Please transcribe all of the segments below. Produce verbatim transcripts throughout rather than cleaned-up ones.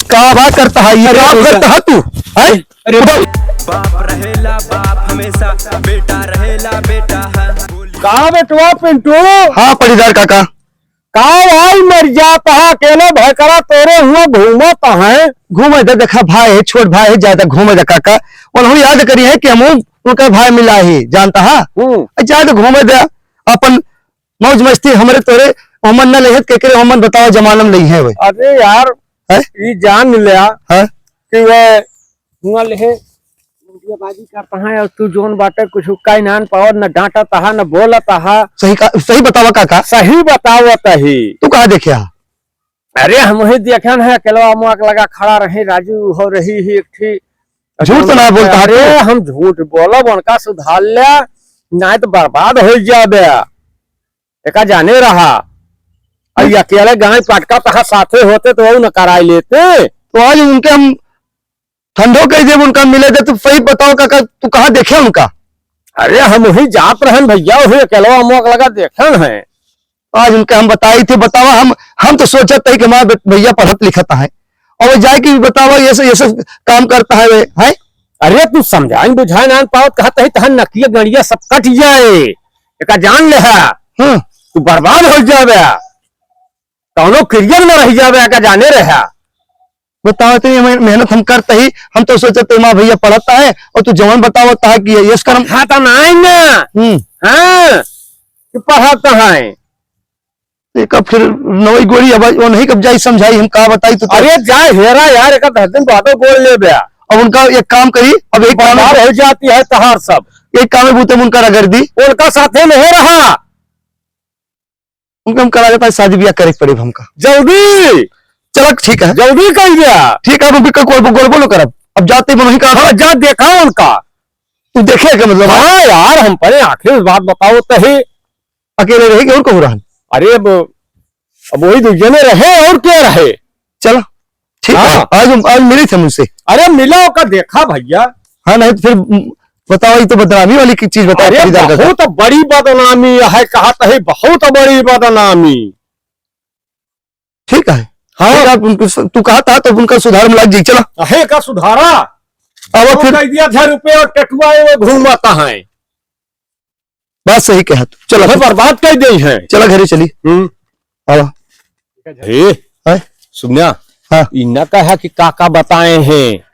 का बात करता है, ये अरे का बेटा। करता है तू? हैं? अरे उठा। बाप रहेला बाप हमेशा, बेटा रहेला बेटा है। का बेटवा पिंटू? हाँ, पटीदार काका। का भाई मर जाता है, अकेला भयकरा तोरे हुआ घूमत है। घूमे दे, देखा भाई है, छोट भाई है, ज्यादा घूमे दे काका। उन्होंने याद करी है कि हम उनका भाई मिला ही, जानता है? हम्म। ज्यादा घूमे दे, अपन मौज मस्ती हमरे तोरे ओमन न लेहत, केकरे ओमन बतावा जमाना में लई है वे। अरे यार, हैं? ई जान लिया हाँ? कि वे हुआ लेहे, मुंडियाबाजी करता है और तू जोन बाटे कुछ उक्का ही नान पावत, न डांटत हा, न बोलत हा। सही का, सही बतावा काका। सही बतावत ही। तू कहाँ देखे हा? अरे हम वही देखन है, अकेलवा मुआ के लगा खड़ा रहे, राजू हो रही ही एक ठी। झूठ तो ना बोलता हा अरे तू। हम झूठ बोलब, उनका सुधार ले, नहीं तो बर्बाद हो जाबे। एका जाने रहा। अब ये अकेले गाय पटका तहा साथे होते तो वो न कराई लेते। तो आज उनके हम ठंडो कह देब, उनका मिले दे। तू सही बताओ काका, तू कहाँ देखे उनका? अरे हम वही जात रहन भैया, वही अकेलवा मुआ के लगा देखन है। आज उनके हम बताई थे, बतावा हम, हम तो सोचत है कि हमारे बे-, भैया पढ़त लिखत है और वो जाए कि बतावा ये सब, ये सब काम करता है वे, हैं? अरे तू समझाइन बुझाइन आन पावत कहत है, तहन नकिया गड़िया सब कट जाए, एका जान ले है। हम्म। तू बर्बाद हो जाबे, कौनो क्रिया न रह जाबे, एका जाने रहे। बताओ तो ये मेह-, मेहनत हम करते ही, हम तो सोचते माँ भैया पढ़ता है और तू जवान बतावता है कि ये, ये करम। हाँ तो नहीं ना। हम्म। हाँ, तू पढ़ता है। तो एका फिर नवई गोरी अब वो नहीं कब जाई समझाई, हम का बताई तो, तो अरे जा हेरा यार, एका दस दिन बाद गोड़ ले बे। अब उनका एक काम करी, अब एक काम बर्बाद हो जाती है तहार सब। एक काम है बूते में उनका रगड़ दी। उनका साथे नहीं रहा। उनका हम करा देता है, शादी ब्याह करे के पड़े हमका। जल्दी। चला ठीक है। जल्दी कर दिया। ठीक है, अब उनका गोड़, गोड़ बोलो करब। अब जाते ही वहीं का हाँ, जा देखा उनका। तू देखे का मतलब? हाँ यार, हम परे आखिर बात बताओ तो ही। अकेले रहे कि और कहूँ रहन? अरे अब, अब वही दो जने रहे और क्या रहे? चला, ठीक है, हाँ। आज हम, आज मिली थे मुझसे। अरे मिला ओका देखा भैया। हाँ, नहीं तो फिर, उम, बताओ, ये तो बदनामी वाली की चीज बताओ, अरे खरीदार का। बहुत बड़ी बदनामी है, कहत है बहुत बड़ी बदनामी। ठीक है। हाँ। ठीक है, आप उनको सु-, तू कहा था तो उनका सुधार में लग जाई, चला। अहे का सुधारा? अब वो फिर कह दिया था रुपये और टटुआ वो घूमाता है। बात सही कहा तू। चला, हमें फिर बर्बाद कर दे हैं। चला घरे चली। हम्म। आवा। हे, हैं? सुनिया, हाँ। इन्ना कहा कि काका बताए हैं।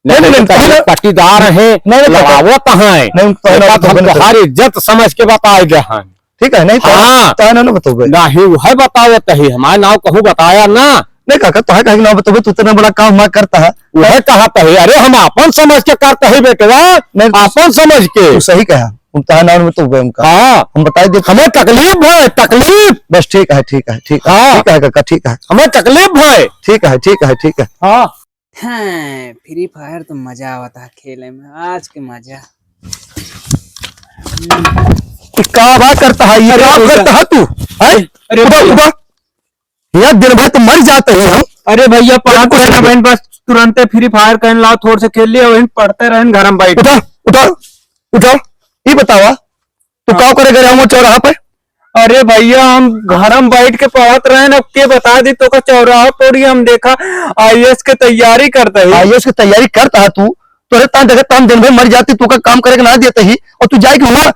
नहीं, नहीं, नहीं, नहीं, पट्टीदार हैं, नहीं, नहीं, लड़ावत हैं। नहीं, तो ना एका तो हम बतावे। तोहार इज्जत समझ के बताए गए हैं। ठीक है, नहीं, तो हाँ। तो ना, ना बतावे। नहीं, वह बतावत है, हमारे नाव कहूँ बताया ना। नहीं काका, तोहार काहे के नाव बतावे, तू इतना बड़ा काम हमार करता है। वह कहा तो है, अरे हम आपन समझ के करता है बेटवा, नहीं, आपन समझ के। तू सही कहा, हम तोहार नाव में तो गए उनका। हाँ। हम बताए दे। हमें तकलीफ है, तकलीफ। बस ठीक है, ठीक है, ठीक है, हाँ। ठीक है काका, ठीक है। हमें तकलीफ है। ठीक है, ठीक है, ठीक है। हाँ। हैं, Free Fire तो मजा आवता है खेले में, आज के मजा। ये का बात करता है, ये अरे का भैया। करता है तू? हैं? अरे उठा, भैया। उठा। यार, दिन भर तो मर जाते हैं हम। अरे भैया, पढ़त कुछ रहन नहीं। बहन, बस तुरंते Free Fire कहन लाओ, थोड़ से खेल लिया, वहीं पढ़ते रहन घर में बैठ। उठा, उठा, उठा। ये बतावा, तू हाँ। का करे गए हम चौराहा पे? अरे भैया, हम घर में बैठ के पढ़त रहे न, अब के बता दी तो का चौराहा पर ही हम देखा IAS के तैयारी करता है। IAS की तैयारी करता है तू? तोरे तान देखे तान दिन भर मर जाती, तू का काम करे के ना देते ही, और तू जाए के हुआ,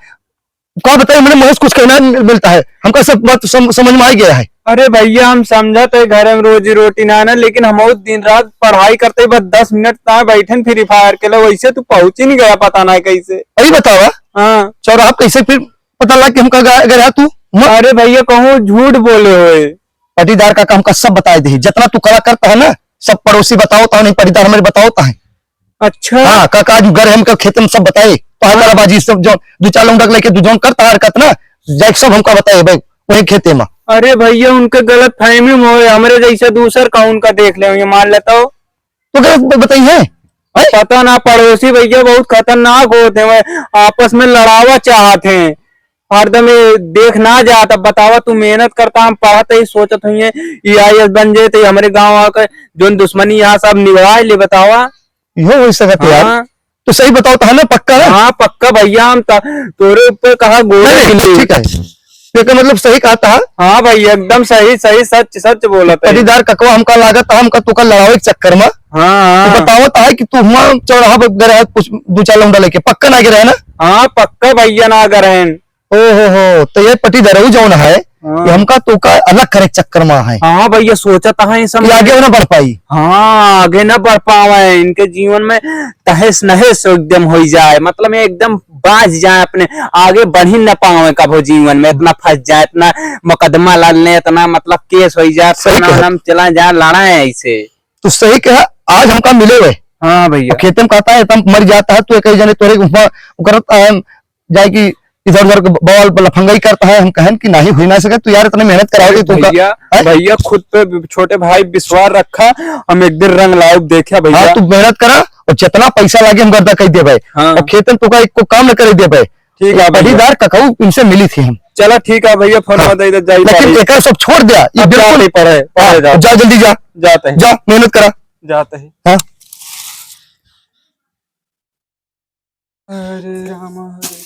का बताए, मैंने महेश कुछ कहना मिल-, मिलता है, हमका सब बात सम-, समझ में आ गया है। अरे भैया, हम समझत है घर में रोजी रोटी ना ना, लेकिन हम दिन रात पढ़ाई करते ही बस दस मिनट ना बैठे Free Fire के लिए, वैसे तू पहुंच ही नहीं गया, पता ना कैसे। यही बतावा। हाँ। चौराहा पे कैसे फिर पता लगा कि हमका गा-, गया तू? म- अरे भैया, कहूँ झूठ बोले होए। पटीदार काका हमका सब बताए दे, जितना तू कला करता है ना, सब पड़ोसी बताओ तो नहीं, पटीदार हमारे बताओ तो है। अच्छा। हाँ, काका आज घर हमका खेत में सब बताए, तो है हाँ। कलाबाजी सब जो दो चार लौंडा के लेके तू जौन करता है हरकत ना, जाके सब हमका बताए भाई, वही खेते में। अरे भैया, उनके गलत फहमी में होए, हमरे जैसे दूसर का उनका देख ले, ये मान लेता हो। तो गलत ब-, बताई है, हैं? पता ना, पड़ोसी भैया बहुत खतरनाक होते हैं, आपस में लड़ावा चाहते हैं, हरदम ये देख ना जात। अब बतावा, तू मेहनत करता, हम पढ़त ही सोचत हुई है, IAS बन जाए तो हमरे गाँव आके जोन दुश्मनी यहाँ सब निभाए ले, बतावा। यो हो सकत है यार। हाँ। तो सही बताओ तो है ना, पक्का ना? हाँ, पक्का भैया, हम त-, तोरे ऊपर कहा गोरे नहीं, नहीं, खिले। ठीक है। तो एकर मतलब सही कहत है। हाँ भाई, एकदम सही, सही, सच, सच बोलत है। पटीदार ककवा, हमका लागत है, हमका तोका लड़ावे के चक्कर में। हाँ, तू हाँ। बतावत है कि तू हुआ चौराहा पर गए है कुछ दो चार लौंडा लेके, पक्का ना गए है ना? हाँ, पक्का भैया ना गए हैं। ओ हो हो, तो ये पटीदारू जौन है, हाँ। ये हमका तोका अलग करे के चक्कर में है। हाँ भैया, सोचत है ये सब। ये आगे ना बढ़ पाई। हाँ, आगे ना बढ़ पावे, इनके जीवन में तहस नहस एकदम हो जाए, मतलब ये एकदम बाज जाए, अपने आगे बढ़ ही ना पावे कभो जीवन में, इतना फंस जाए, इतना मुकदमा लड़ ले, इतना मतलब केस हो जाए, सही थाना कहा। वाना में चला जाए, लड़ा है ऐसे। तू सही कहा, आज हमका मिले हुए। हाँ भैया। खेते में कहता है, "तुम मर जाता है, तू एक ही जने तोरे उमा-, उकरत, अ, जाए कि इधर उधर के बवाल पर लफंगाई करता है।" हम कहन कि नहीं, हुई ना सके, तू यार इतने मेहनत कराओगे, तू का भैया, हैं? भैया खुद पे छोटे भाई विश्वास रखा, हम एक दिन रंग लाउब देखा भैया। हाँ, तू मेहनत करा और जितना पैसा लागे हम गर्दा कर देबे। हाँ। और खेतन तो का एक को काम न करे देबे। ठीक है भैया। पटीदार ककऊ इनसे मिली थी हम। चला ठीक है भैया, फोन हाँ। दे दे जाई लेकिन पारी। एकर सब छोड़ दिया, ये अब बिल्कुल जाते पड़े, पड़े हाँ, जाते। जा जल्दी जा। जाते हैं। जा, मेहनत करा। जाते हैं। हाँ। हरे राम हरे